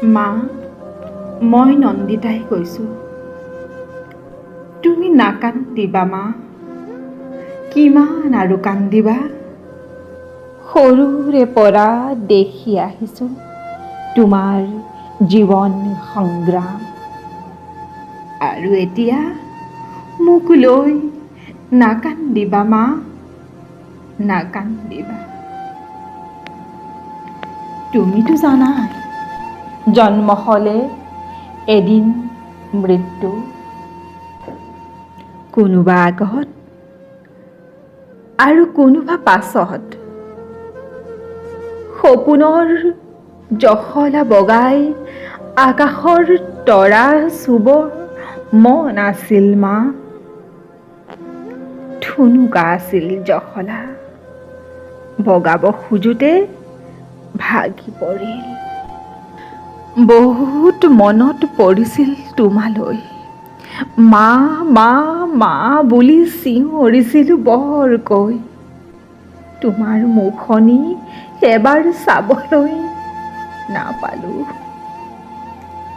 মা, মই নন্দিতাই কৈছোঁ। তুমি নাকান্দিবা মা, কিমান আৰু কান্দিবা? সৰুৰে পৰা দেখি আহিছোঁ তোমাৰ জীৱন সংগ্ৰাম, আৰু এতিয়া মোক লৈ নাকান্দিবা মা, নাকান্দিবা। তুমিতো জানাই, জন্ম হ'লে এদিন মৃত্যু, কোনোবা আগত আৰু কোনোবা পাছত। সপোনৰ জখলা বগাই আকাশৰ তৰা চুবৰ মন আছিল মা, ঠুনুকা আছিল জখলা, বগাব খোজোতে ভাগি পৰিল। বহুত মনত পৰিছিল তোমালৈ, মা মা মা বুলি চিঞৰিছিলোঁ বৰকৈ। তোমাৰ মুখনি এবাৰ চাবলৈ নাপালোঁ।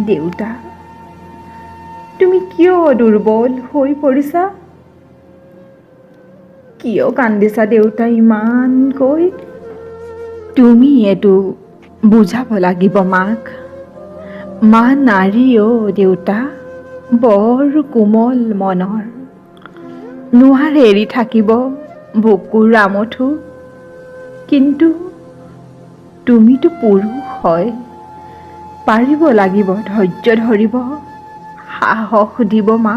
দেউতা, তুমি কিয় দুৰ্বল হৈ পৰিছা? কিয় কান্দিছা দেউতা ইমানকৈ? তুমি এইটো বুজাব লাগিব মাক। মা নাৰী অ' দেউতা, বৰ কোমল মনৰ, নোৱাৰে এৰি থাকিব বুকুৰ আমঠু। কিন্তু তুমিতো পুৰুষ হয়, পাৰিব লাগিব ধৈৰ্য ধৰিব, সাহস দিব মা।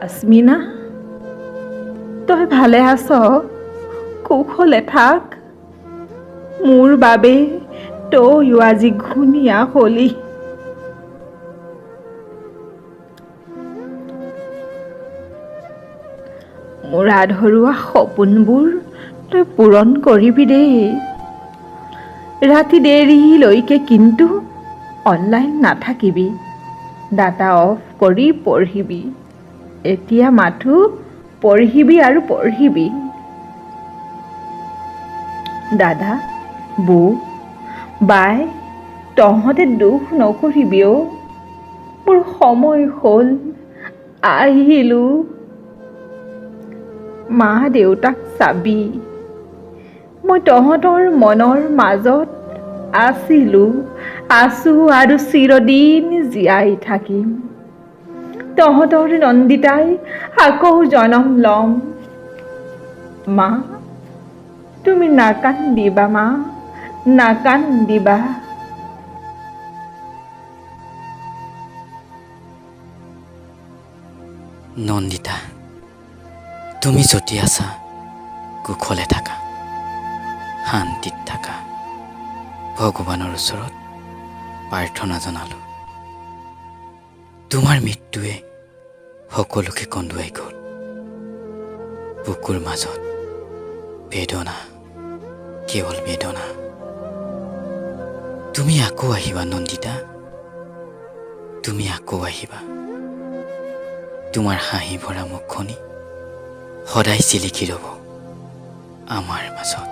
আস্মিনা, তই ভালে আছ? কুশলে থাক। মোৰ বাবে তয়ো আজি ঘূণীয়া হলি। মোৰ আধৰুৱা সপোনবোৰ তই পূৰণ কৰিবি দেই। ৰাতি দেৰিলৈকে কিন্তু অনলাইন নাথাকিবি, ডাটা অফ কৰি পঢ়িবি। এতিয়া মাথো পঢ়িবি আৰু পঢ়িবি। দাদা, বৌ, বাই, তহঁতে দুখ নকৰিবি অ'। মোৰ সময় হ'ল, আহিলোঁ। মা দেউতাক চাবি, মই তহঁতৰ মনৰ মাজত আছিলোঁ, আছোঁ আৰু চিৰদিন জীয়াই থাকিম। তহঁতৰ নন্দিতাই আকৌ জনম ল'ম। মা, তুমি নাকান্দিবা মা, নাকান্দিবা। নন্দিতা, তুমি য'তে আছা কুশলে থাকা, শান্তিত থাকা। ভগৱানৰ ওচৰত প্ৰাৰ্থনা জনালোঁ। তোমাৰ মৃত্যুৱে সকলোকে কন্দুৱাই গ'ল। বুকুৰ মাজত বেদনা, কেৱল বেদনা। তুমি আকৌ আহিবা নন্দিতা, তুমি আকৌ আহিবা। তোমাৰ হাঁহি ভৰা মুখখনি সদায় জিলিকি ৰ'ব আমাৰ মাজত।